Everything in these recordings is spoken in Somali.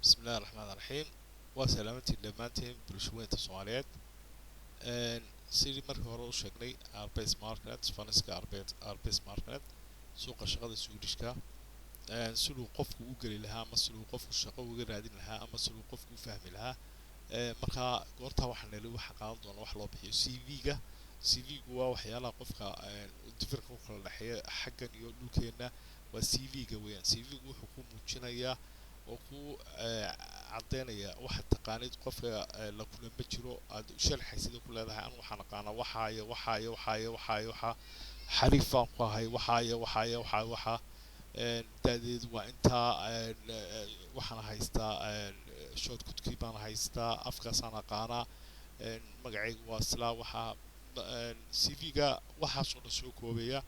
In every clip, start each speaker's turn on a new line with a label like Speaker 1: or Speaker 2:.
Speaker 1: Bismillahi raxmaan raxiim. Waa salaamantiin dhammaantiin bulshaweynta Soomaaliyeed. Sidii markii hore u sheegnay, arbetsmarknad svenska arbetsmarknad, suuqa shaqada Swedishka, siduu qofku u geli lahaa ama siduu qofku shaqo uga raadin lahaa ama siduu qofku u fahmi lahaa. Markaa goortaa waxaa nali waxaa qaadan doona wax loo bixiyo CV-ga. CV-gu waa waxyaalaha qofka differka ku kala dhexeeya xaggan iyo dhulkeenna, waa CV-ga weeyaan. CV-gu wuxuu ku muujinayaa oo ku caddeynaya waxaad taqaanid. Qofka la kulama jiro aad sharxay sida ku leedahay: anu waxaan aqaanaa waxaayo waxaayo waxaayo waxaayo, waxaa xariif baan ku ahay, waxaayo waxaayo waxaa waxaa, da'deedu waa intaa, waxaan haystaa shortcutkii baan haystaa, afkaasaan aqaanaa, magacaygu waa silaa. Waxaa CV-ga waxaasoo dhan soo koobaya.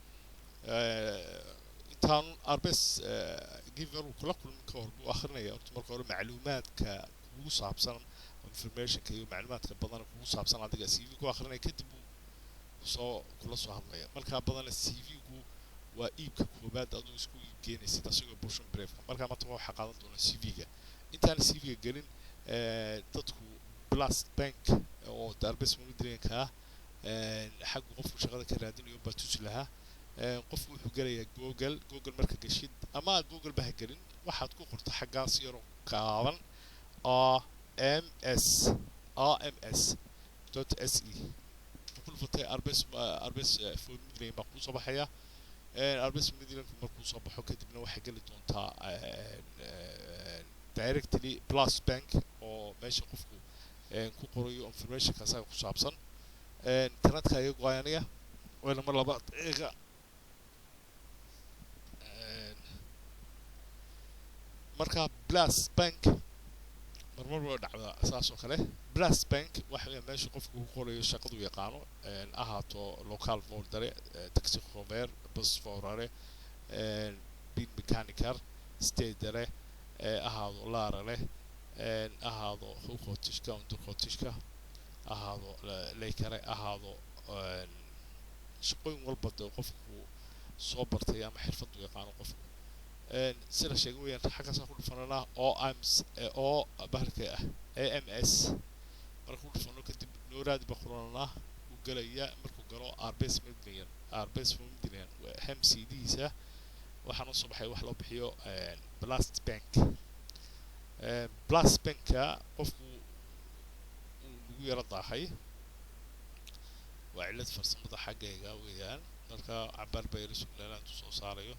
Speaker 1: Intaan arbetsgiver uu kula kulmin ka hor buu akhrinaya horta marka hore macluumaadka kugu saabsan, informationka iyo macluumaadka badan kugu saabsan adiga CV ku akhrinaya, kadib buu kusoo kula soo hadlaya. Markaa badana CV-gu waa iibka koobaad aduu isku iib geenaysid asagoo personbrevka. Markaa maanta waxaa qaadan doona CV-ga. Intaan CV-ga gelin, dadku Platsbank oo arbetsförmedlingenka ah, xaggu qofku shaqada ka raadinayo baa tusi lahaa. Qofku wuxuu gelayaa Google. Google marka geshid ama Google ba ha gelin, waxaad ku qorta xaggaas yaroo kaaban AMS AMS.se ku dhufatay, arbetsförmedlingen baa kuusoo baxaya. Arbetsförmedlingen markuu soo baxo kadibna waxay geli doontaa directly Platsbank oo meesha qofku ku qorayo informationka asaga ku saabsan. Internetka iga go-ay aniga wayna mar labaad eega. Marka Platsbank marmar way dhacdaa saas oo kale. Platsbank waxa weeye meesha qofku ku qorayo shaqadu yaqaano, ahaato lokalvårdare, taxichaufför, bussförare, bilmekaniker, städare, ahaado lärare, ahaado sjuksköterska, undersköterska, ahaado läkare, ahaado shaqooyin walba dee qofku soo bartay ama xirfadu yaqaano qofku. Sida sheegay weeyaan, xaggaasaan ku dhufananaa o m o bahalka ah AMS. Marka ku dhufano kadib nooraadi baa qorananaa, wuu gelayaa. Markuu galo arbetsförmedlingen, arbetsförmedlingen hemsidihiisa waxaa noo soo baxay wax loo bixiyo Platsbank. Platsbanka qofku uu nagu yaro daahay, waa cillad farsamada xaggayga weeyaan. Marka cabaar baa yara sugnaanaa intuu soo saarayo.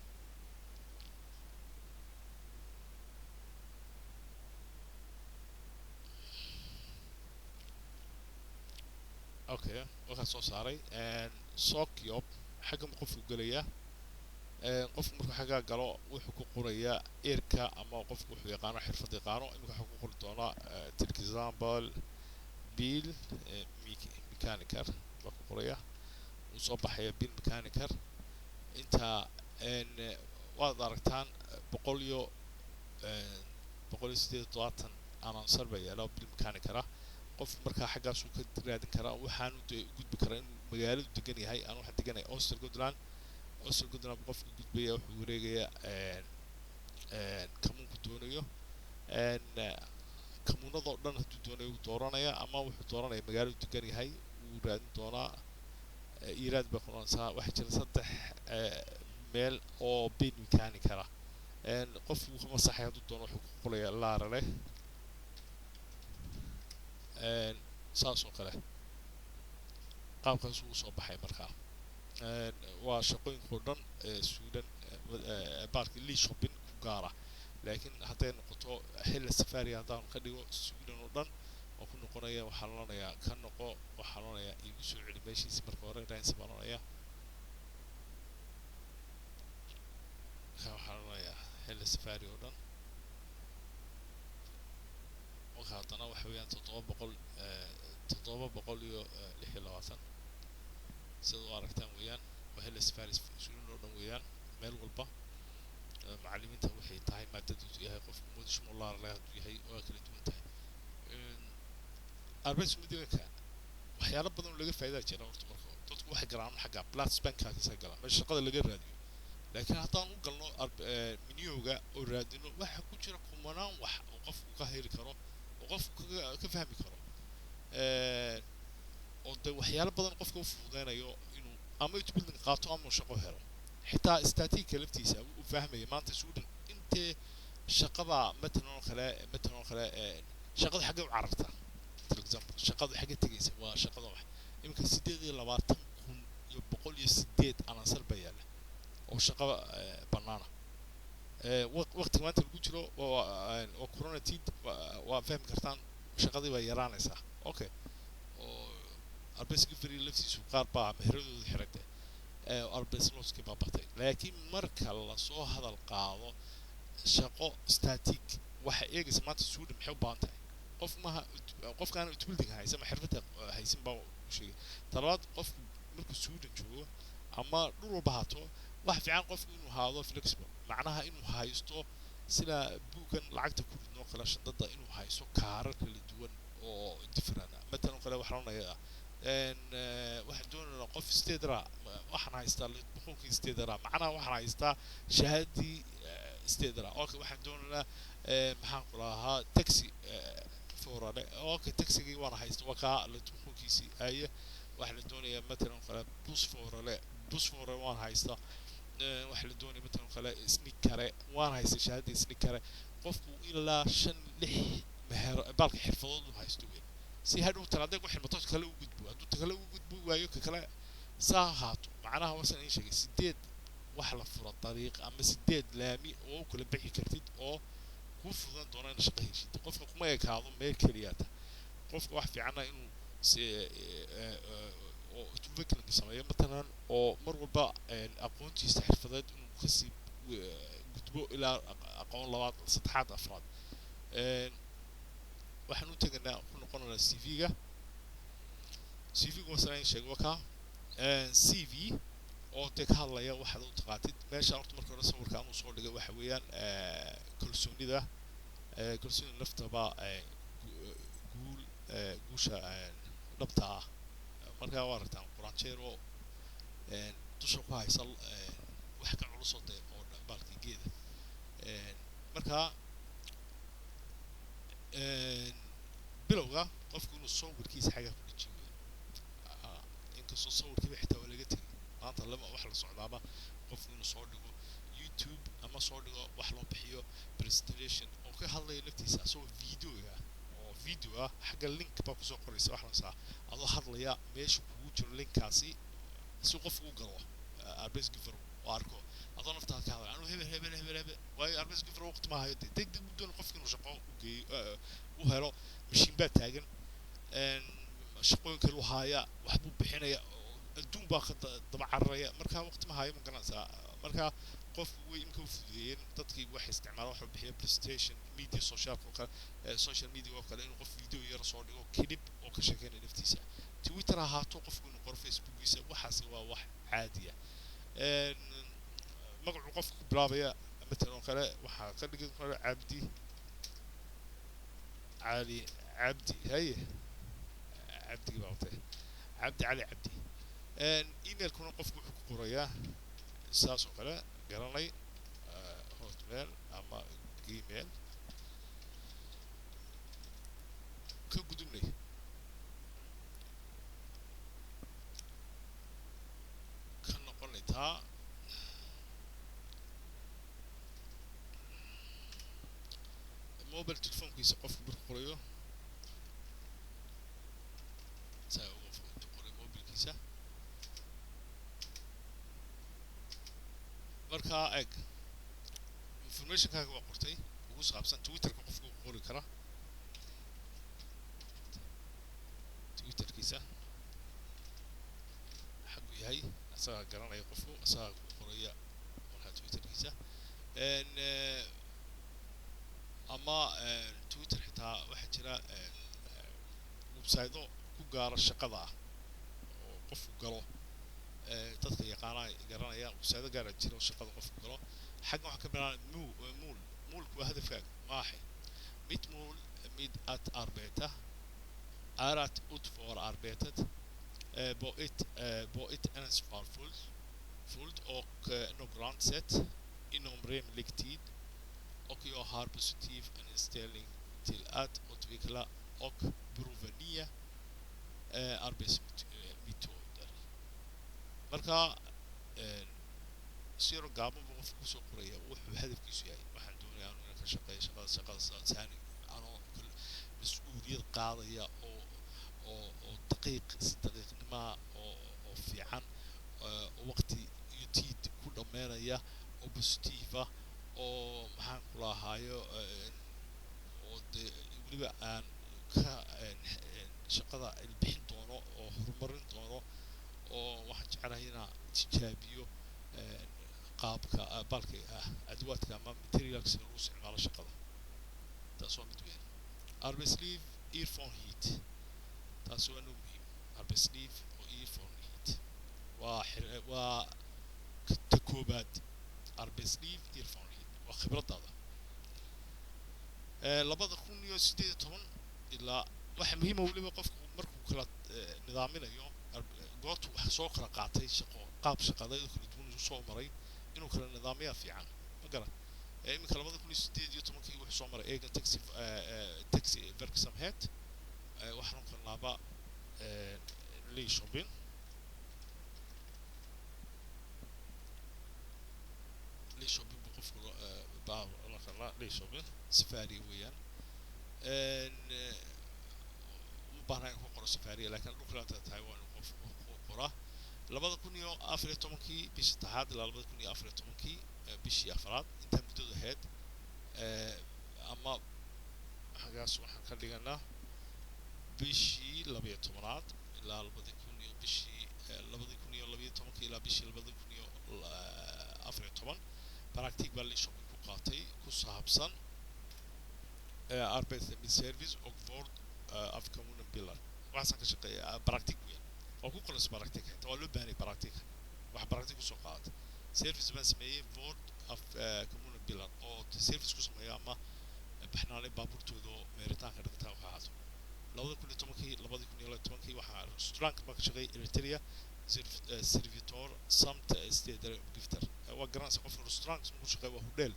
Speaker 1: Okay, wakaa soo saaray sökjobb. Xaggan buu qofku gelayaa. Qofku markuu xaggaa galo wuxuu ku qorayaa yrke ama qofku wuxuu yaqaano, xirfad yaqaano. Imika waxuu ku qori doonaa, till exempel, bilmekaniker baa ku qoraya. Wuu soo baxaya bilmekaniker. Inta waad aragtaan 178 annonser baa yaala bilmekaniker ah. Qofku markaa xaggaasuu ka raadin karaa, waxaanu de gudbi karaa inuu magaaladu degan yahay. Aan waxaan deganahay Östergötland. Östergötland buu qofku gudbaya, wuxuu wareegayaa kommunku doonayo. Kommunadoo dhan hadduu doonayo wuu dooranaya ama wuxuu dooranaya magaaladu degan yahay, wuu raadin doonaa. Iraad bay qoranaysaa. Waxaa jira saddex meel oo bilmekaniker ah. Qofku wuu ka masaxay, hadduu doono wuxuu ku qorayaa lärare, saas oo kale qaabkaas uu soo baxay. Markaa waa shaqooyinka oo dhan Sweden baarki Linköping ku gaara, laakiin hadday noqoto xilla safari haddaan ka dhigo Sweden oo dhan oo ku noqonaya, waxaa la odhanayaa ka noqo, waxaa la odhanayaa igu soo celi meeshiisi marka hore, rensa baa la odhanayaa. Marka waxaa la odhanayaa xilla safari oo dhan. Marka haddana waxa weeyaan 726, sida u aragtaan weeyaan, waa hela safari Sweden oo dhan weeyaan. Meel walba macallimiinta waxay tahay maadadoodu yahay, qofku modersmål hadduu yahay waa kala duwan tahay. Arbetsförmedlingenka waxyaalo badan oo laga faa'iidaa jira. Horta marka hore dadku waxay galaan xagga Platsbankaasa galaan, meesha shaqada laga raadiyo, laakiin haddaan u galno miniyowga oo raadino waxaa ku jira Kumanaan wax oo qofku ka heli karo oo qofku ka fahmi karo, oo dee waxyaalo badan qofka u fududeynayo inuu ama utbildning qaato ama uu shaqo helo. Xitaa statika laftiisa uu fahmaya maanta Sweden intee shaqada matalan oo kale shaqada xaggee u carartaa? For example, shaqadu xaggee tegaysa? Waa shaqada wax iminka 28,108 annonser baa yaalla oo shaqo bannaana. Waqtiga maanta lagu jiro waa corona tid, waa fahmi kartaan, shaqadii baa yaraanaysaa. Okay, oo arbetsgivare laftiisu qaar baa meheradooda xirantay, arbetslöshetskii baa batay. Laakiin marka lasoo hadal qaado shaqo, static waxa eegaysa maanta Sweden maxay u baahan tahay. Qof maha qofkaan utbildning haysan ama xirfadda haysan baa u sheegay. Talabaad, qofku markuu Sweden joogo ama dhul walba haato, waxa fiican qofku inuu ahaado flexible, macnaha inuu haysto sida buuggan lacagta ku ridnoo kale shandada, inuu haysto kaarar kala duwan oo different ah. Matalan oo kale, waxaan odhanayaa waxaan doonaynaa qof städare. Waxaan haystaa boqolkii städare, macnaha waxaan haystaa shahaadii städare. Okay, waxaan doonaynaa maxaan ku lahaa taxi förare. Okay, taxigii waan haysta, waa kaa boqolkiisii aye. Waxaa la doonayaa matalan oo kale bussförare, bussförare waan haystaa. Waxaa la doonaya matalan oo kale snickare, waan haystay shahaadii snickare. Qofku ilaa shan lix meher baalka xirfadood uu haysto wey, si hadhow tan hadday ku xirmato kale u gudbo, hadduu ta kale u gudbo waayo ka kale saa ahaato. Macnaha wasan in sheegay sideed wax la fura dariiq ama sideed laami oo u kala bixi kartid oo kuu fudan doona inaad shaqo heshid. Qofka kuma ekaado meel keliyaata. Qofka wax fiicana inuu si oo utveckling sameeyo matalan, oo mar walba aqoontiisa xirfadeed inuu kasii gudbo ilaa aqoon labaad, saddexaad, afraad. Waxaan u tegaynaa, ku noqonaynaa CV-ga. CV-ga wasana in sheego waa kaa CV oo dee ka hadlaya waxaad u taqaatid meesha. Horta marka hore sawirka anuu soo dhigay waxa weeyaan kalsoonida, kalsoonida naftaba guul guusha dhabta ah. Markaa waa aragtaan quraanjeer oo dusha ku haysa wax ka culus oo dee oo baalkii geeda. Markaa bilowga qofku inuu sawirkiisa xagga ku dhajiyo weyn. Inkastoo sawirkiiba xitaa waa laga tegay maanta, lama wax la socdaaba qofku inuu soo dhigo YouTube ama soo dhigo wax loo bixiyo presentation oo ka hadlaya naftiisa asagoo videoga oo video ah. Xagga link baa kusoo qoraysa wax lasaa adoo hadlaya meesha kugu jiro linkaasi, si qofku u galo arbetsgivare oo arko adoo naftaada ka hadlaya, anuu hebel hebel hebel hebel. Waayo arbetsgivare waqti ma hayo, dee deg deg u doon qofki inuu shaqo u geeyo u helo. Mashiin baa taagan, shaqooyin kale u haaya, wax buu bixinaya, adduun baa ka daba cararaya. Marka waqti ma hayo, ma garanaysaa? Marka qofku way imka u fududeeyeen dadkii waxay isticmaalaan waxa bixiya presentation media socialka oo kale, social media oo kale, inuu qof video yar soo dhigo, clip oo ka sheekeynaya naftiisa, Twitter ha ahaato, qofku inuu qoro Facebookiisa. Waxaasi waa wax caadiya. Magacu qofka ku bilaabaya matalan oo kale waxaa ka dhigan kara Cabdi Cali Cabdi. Haye, Cabdigii baa watay, Cabdi Cali Cabdi. Emailkuna qofku wuxuu ku qorayaa saas oo kale, garanay, Hotmail ama Gmail. Ka gudubnay, ka noqonay taa. Mobile telefoonkiisa qofku markuu qorayo saa uga intuu qoray mobilkiisa. Markaa eg informationkaaga waa qortay ugu saabsan Twitterka, qofku uu qori kara Twitterkiisa xagu yahay, asagaa garanaya qofku, asagaa ku qoraya markaa Twitterkiisa. Ama Twitter xitaa waxaa jira website ku gaara shaqada ah oo qofku galo. Dadka yaqaana garanaya website gaara jira oo shaqada qofku galo. Xaggan waxaa ka bilaabay mål. Målku waa hadafkaaga maaxe. Mitt mål med att arbeta är att utföra arbetet på ett ansvarsfullt fullt och noggrant sätt inom rimlig tid. Och jag har positiv inställning till att utveckla och prova nya arbetsmetoder. Marka siro gaaban buu qofku kusoo qoraya wuxuu hadafkiisu yahay. Waxaan doonayaa anu inaan ka shaqeeyo shaqada shaqada saani anoo mas-uuliyad qaadaya oo daqiiq si daqiiqnimaa oo fiican, oo waqti iyo tiid ku dhammeynaya, oo positive ah, oo maxaan kula ahaayo, oo dee weliba aan ka shaqada bixin doono oo horumarin doono, oo waxaan jeclahay inaan tijaabiyo qaabka balka ah adawaadka ama materialka lagu isticmaalo shaqada. Taas waa mid weyn. Arbetsliv erfarenhet, taas waa noo muhiim. Arbetsliv oo erfarenhet waa ta koobaad. Arbetsliv erfarenhet waa khibradaada 2018 ilaa. Waxa muhiima weliba qofku markuu kala nidaaminayo goortu wax soo kala qaatay, shaqo qaab shaqadeed kala duwan uu soo maray, inuu kala nidaamiyaa fiican, ma garan. Iminka 2018-kii wuxuu soo maray egen taxi, taxi verksamhet. Waxaan kalnaaba Lidköping. Lidköping buu qofku baa la kalnaa Lidköping safari weeyaan. U baahna in ku qoro safariya, laakiin dhulka laanta tahay waa inuu qofku ku qoraa. 2014-kii bishii saddexaad ilaa 2014-kii bishii afraad, intaa muddadu ahayd, ama xagaas waxaan ka dhiganaa bishii 12-aad ilaa labadii kun iyo bishii 2012-kii ilaa bishii 2014, praktik baa Lidköping ku qaatay ku saabsan arbete med service och vård av kommunen bilar. Waxaasaan ka shaqeeya praktik weyn oo ku qoras praktik, xitaa waa loo baahanay praktik. Wax praktik kusoo qaadatay, service baan sameeyey, vård av kommunen bilar, oo service ku sameeya ama baxnaanay baabuurtooda oo meeritaanka dhigtaa waxa ahaato. 2010-kii, 2012-kii waxaa restaurantka baan ka shaqeeyay Eritrea, servitor samt städare uppgifter. Waa garanaysa qofka restaurantka markuu shaqeeyo, waa hodheel,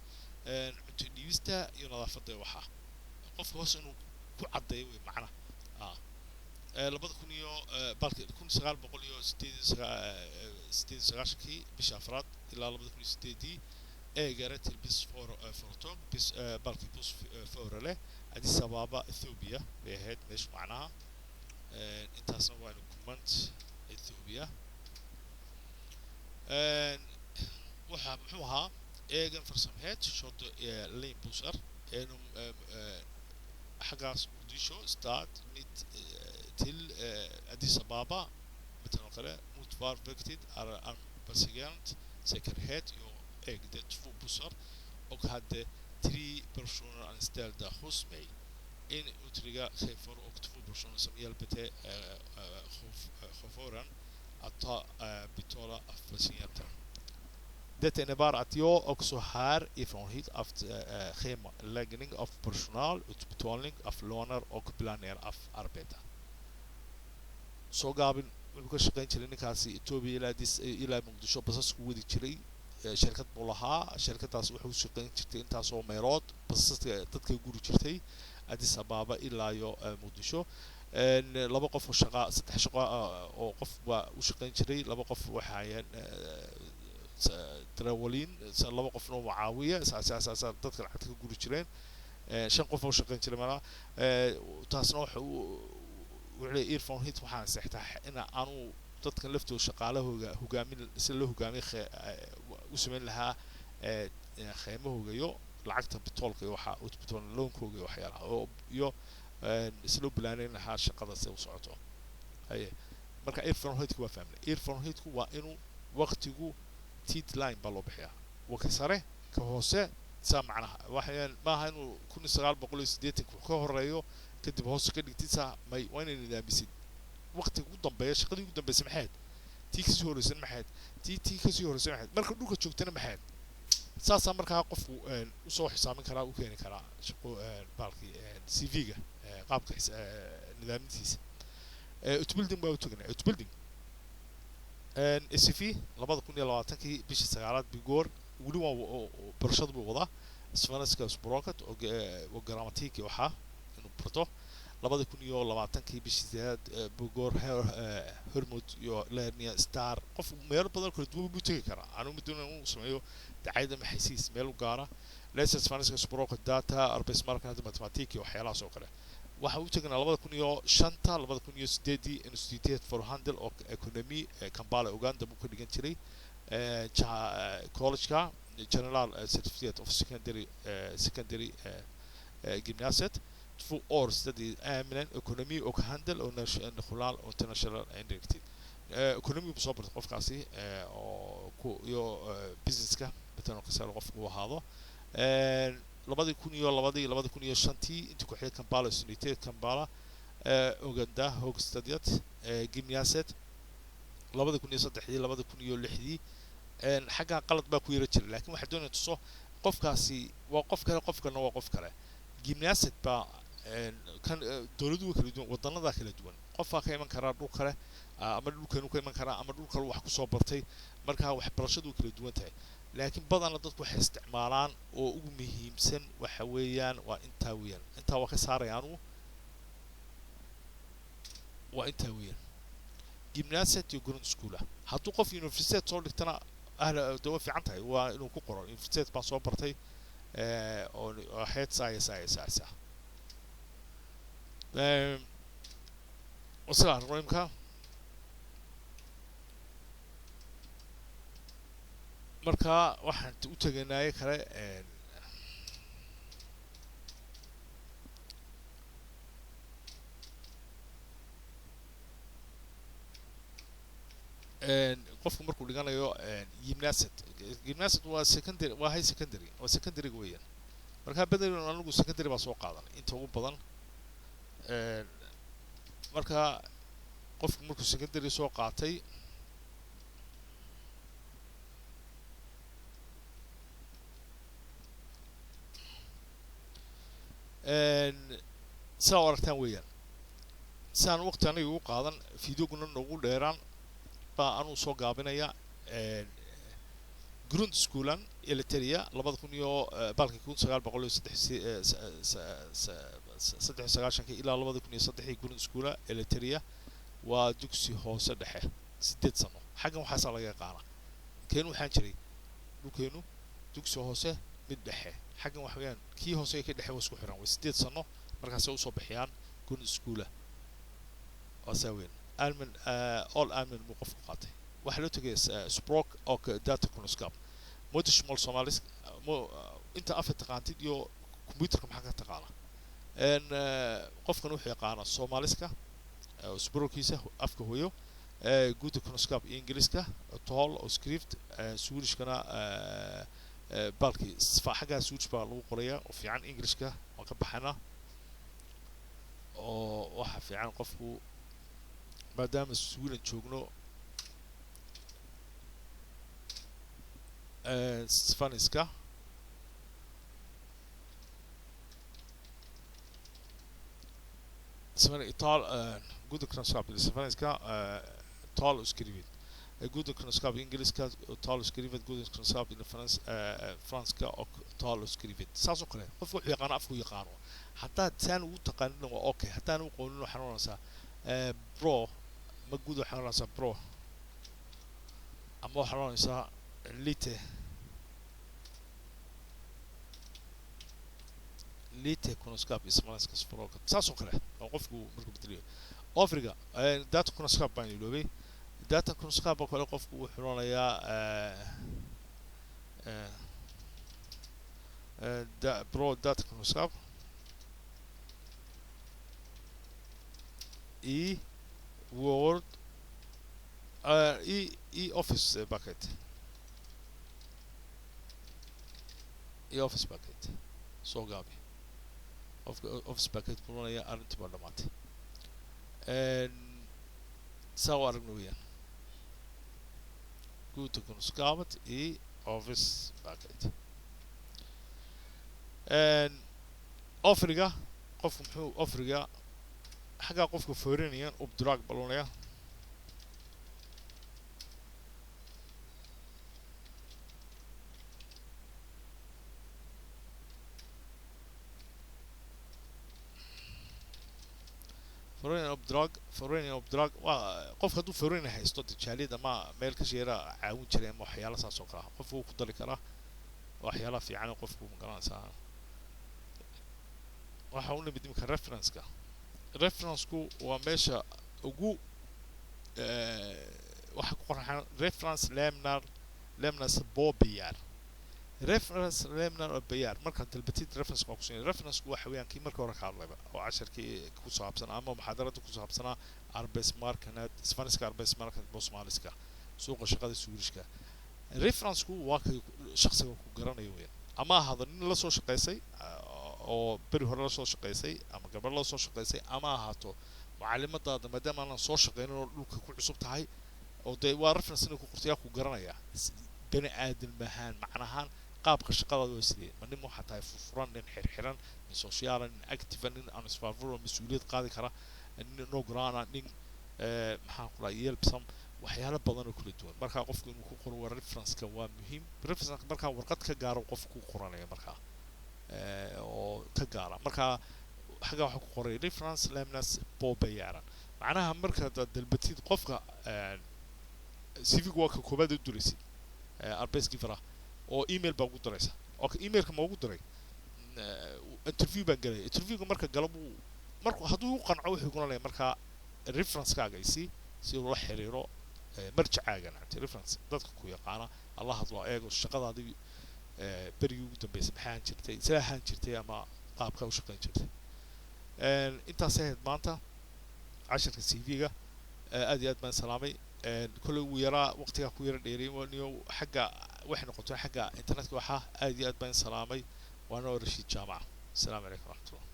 Speaker 1: cunto dhiibista iyo nadaafadda. Waxaa qofka hoos inuu ku caddeeyo wey macnaha. Labada kun iyo balki 1998-kii bishii afraad ilaa 2008-dii ägare till bussföretag, bus, balki bussförare, Addis Ababa, Ethiopia bay ahayd meeshu macnaha. Intaasna waa inu comment Ethiopia. Waxa muxuu ahaa egen verksamhet körde linbussar genom xaggaas Muqdisho stad mid till Addis Ababa matalan oo kale. Mot var viktigt är patient säkerhet. Jag ägde två bussar och hade tre personer anställda hos mig. En ytterligare chaufför och två personer som hjälpte chauffören att ta, betala av patienten. Det innebär att jag också har erfarenhet av schemaläggning av personal, utbetalning av löner och planer av arbete. Soo gaabin, wuxuu ka shaqayn jiray ninkaasi Ethiopia ilaa Addis ilaa Muqdisho, basasku wadi jiray. Shirkad buu lahaa, shirkadaas wuxuu shaqayn jirtay intaasoo meelood, basaska dadka guri jirtay Addis Ababa ilaa iyo Muqdisho. Laba qof oo shaqa, saddex shaqo oo qof baa u shaqayn jiray. Laba qof waxaayeen darawaliin, laba qofna mucaawiya, saas dadka lacagta ka guri jireen. Shan qof oo shaqayn jiray malaa. Taasna waxa wuxuu leeyahay erfarenhet waxaan seextaa in aanu dadkan laftooda shaqaalahooga hogaamin, si loo hogaamiy u samayn lahaa kheemahooga iyo lacagta bitoolka iyo waxa bitool loonkooga iyo waxyaalaha oo iyo si loo bilaaneyn lahaa shaqada si u socoto. Haye, marka erfarenhetku waa fahmnay. Erfarenhetku waa inuu waqtigu tid line baa loo bixiyaa, waa ka sare ka hoose saa macnaha. Waxayaan maaha inuu 1980-ka ka horeeyo kadib hoos ka dhigtid saa may. Waa inay nidaamisid waqtiga ugu dambeeya, shaqadii ugu dambeysay maxayd, tii kasii horreysana maxayd, tii kasii horreysay maxayd, marka dhulka joogtana maxayd. Saasaa markaa qofku usoo xisaamin karaa, u keeni karaa shaqo baalkii CV-ga qaabka nidaamintiisa. Utbildning baa u tagnay. Utbildning CV 2020-kii bishii sagaalaad bigoor, weli waa barashadu buu wadaa. Svenska språket oo grammatik waxaa inuu barto. 2020-kii bishii sideedaad Bogor, Hormud iyo Lernia Star. Qof meelo badan kala duwan buu tegi karaa. Anigu ma doonaya inuu sameeyo dacayad ama xaysiis meel u gaara. Läsa svenska språket, data, arbetsmarknad, matematik iyo waxyaalahaas oo kale. Waxaan u tegnaa 2005-ta, 2008-dii Institutet för Handel och Ekonomi, Kampala, Uganda buu ka dhigan jiray, collegeka general certificate of secondary gymnasiet, 2 år studier ämnen ekonomi och handel och national och international inriktning. Ekonomi buu soo bartay qofkaasi, oo ku iyo businesska matalan kasal qofku uu ahaado. 2002-dii, 2005-tii intii ku xigay Kampala Universitet Kampala, Uganda, högstadiet, gymnasiet, 2003-dii, 2006-dii. Xaggaa qalad baa ku yara jiray, laakiin waxaa doonaya tuso qofkaasi waa qof kale, qofkana waa qof kale. Gymnasiet baa kan dowladuhu kala duwan, wadanadaa kala duwan. Qofaa ka iman karaa dhul kale, ama dhulkeenu ka iman karaa, ama dhul kale wax kusoo bartay. Marka waxbarashadu way kala duwan tahay, laakiin badana dadku waxay isticmaalaan oo ugu muhiimsan waxa weeyaan waa intaa weeyaan. Intaa waa ka saaraya anugu, waa intaa weeyaan, gymnasiet iyo grundskola. Hadduu qof universitet soo dhigtana ahla de way fiican tahay, waa inuu ku qoro universitet baan soo bartay, oo ahayd saaya saaya saaya saa. Sidaa aragno imka. Marka waxaan u tegaynaaye kale qofku markuu dhiganayo gymnasiet. Gymnasiet waa secondary, waa high secondary, waa secondary-ga weeyaan. Marka bedel anigu secondary baa soo qaadanay inta ugu badan. Marka qofku markuu secondary soo qaatay, sidaa u aragtaan weeyaan. Sidaan waqti aniga ugu qaadan, videoguna noogu dheeraan, baa anuu soo gaabinaya. Grundskolan Eliteria, labada kun iyo baalkii 1993 ilaa 2003-dii, grundskola Eliteria waa dugsi hoose dhexe, 8 sano. Xaggan waxaasaa laga yaqaana. Keenu waxaan jiray dhulkeenu dugsi hoose mid dhexe. Xaggan waxa weeyaan kii hoose ka dhexe waa isku xiran, waa 8 sano. Markaasay usoo bixiyaan grundskola, waa saa weyn. Allmän, all allmän buu qofku qaatay. Waxaa loo tegaya språk och datakunskap, modersmål soomaalisk, inta afa taqaantid iyo computerka maxaa ka taqaana. Qofkan wuxuu yaqaanaa soomaaliska, språkiisa afka hooyo, goda kunskap iyo ingiriiska, tal och skrift, swedishkana baalkii xaggaa Swedish baa lagu qorayaa oo fiican. Englishka waan ka baxanaa, oo waxa fiican qofku maadaama Sweden joogno svenska, tal, goda kunskap svenska, tal och skrivet, goda kunskap ingiriiska, tal och skrivet, goda kunskap franska och tal och skrivet. Saas oo kale qofku wuxuu yaqaano afku yaqaano. Haddaad saan ugu taqaanin waa okay, haddaan u qonin waxaan oranaysaa bro ma guud, waxaan oranaysaa bro, ama waxaan oranaysaa lite kunskap i svenska språket. Saas oo kale oo qofku markuu bedeliyo afriga. Datakunskap baan iloobay. Datakunskap oo kale qofku wuxuu oranayaa bro datakunskap i Word, i Office paket, i Office paket soo gaabi. Qofka Office paket kulanaya, arrintii baa dhamaatay. Saa u aragno weeyaan, goda kunskapet i Office paket. Ofriga qofku muxuu ofriga xaggaa qofka foorinaya uppdrag balonaya. Föreningsbidrag, föreningsbidrag waa qofka hadduu förening haysto, jaaliyad ama meel ka sheera caawin jiray ama waxyaala saas oo kale ah, qofku wuu ku dari karaa waxyaalaha fiican ee qofku, magaranaysaa. Waxa u nimid iminka referenceka. Referenceku waa meesha ugu waxa ku qoran referens lämnar lämnas på begäran. Referens lämnar och begär, markaad dalbatid reference waa kusiinaya. Referenceku waxa weeyaan kii marka hore ka hadlayba oo casharkii ku saabsan ama muxaadarada ku saabsanaa arbetsmarknad, svenska arbetsmarknad på somaliska, suuqa shaqada Swedishka. Referenceku waa kay shakhsiga ku garanayo weeyaan, ama ahaado nin la soo shaqaysay oo beri hore la soo shaqaysay ama gabadh la soo shaqaysay, ama ahaato mucalimadaada, maadaama aanan soo shaqaynin oo dhulka ku cusub tahay, oo dee waa reference inay ku qorto. Yaa ku garanaya bani aadam ahaan, macnahaan qaabka shaqadaada waa sidee? Ma nin waxaa tahay furfuran, nin xirxiran, nin sociala, nin activa, nin ansvarsfull oo mas-uuliyad qaadi kara, nin noggrana, nin maxaan ku dhahay hjälpsam, waxyaalo badan oo kala duwan. Marka qofku inuu ku qoro waa referenceka, waa muhiim. Referenceka markaa warqad ka gaaro qofku ku qoranaya markaa oo ka gaara. Markaa xagga waxaa ku qoray referens lämnas på begäran, macnaha markaad dalbatid qofka CV-gu waa ka koobaad u diraysid arbetsgivare oo email baa ugu diraysa. Okay, emailka ma ugu diray, interview baan gelaya. Interviewga marka galo buu marku hadduu u qanco wuxuu kulanaya markaa referencekaaga isii si uu la xiriiro marjacaaga nacamti reference dadka ku yaqaana alla hadlo, eego shaqadaadii berigii ugu dambeysay maxay ahaan jirtay, sida ahaan jirtay ama qaabka u shaqayn jirtay. Intaasay ahayd maanta casharka CV-ga. Aad iyo aad baan salaamay. Kolley wuu yaraa, waqtigaa ku yara dheeray niyo xagga waxay noqotay xagga internetka. Waxaa aad iyo aad baan salaamay, waana oo Rashiid Jaamaca. Asalaamu calaykum waraxmatullah.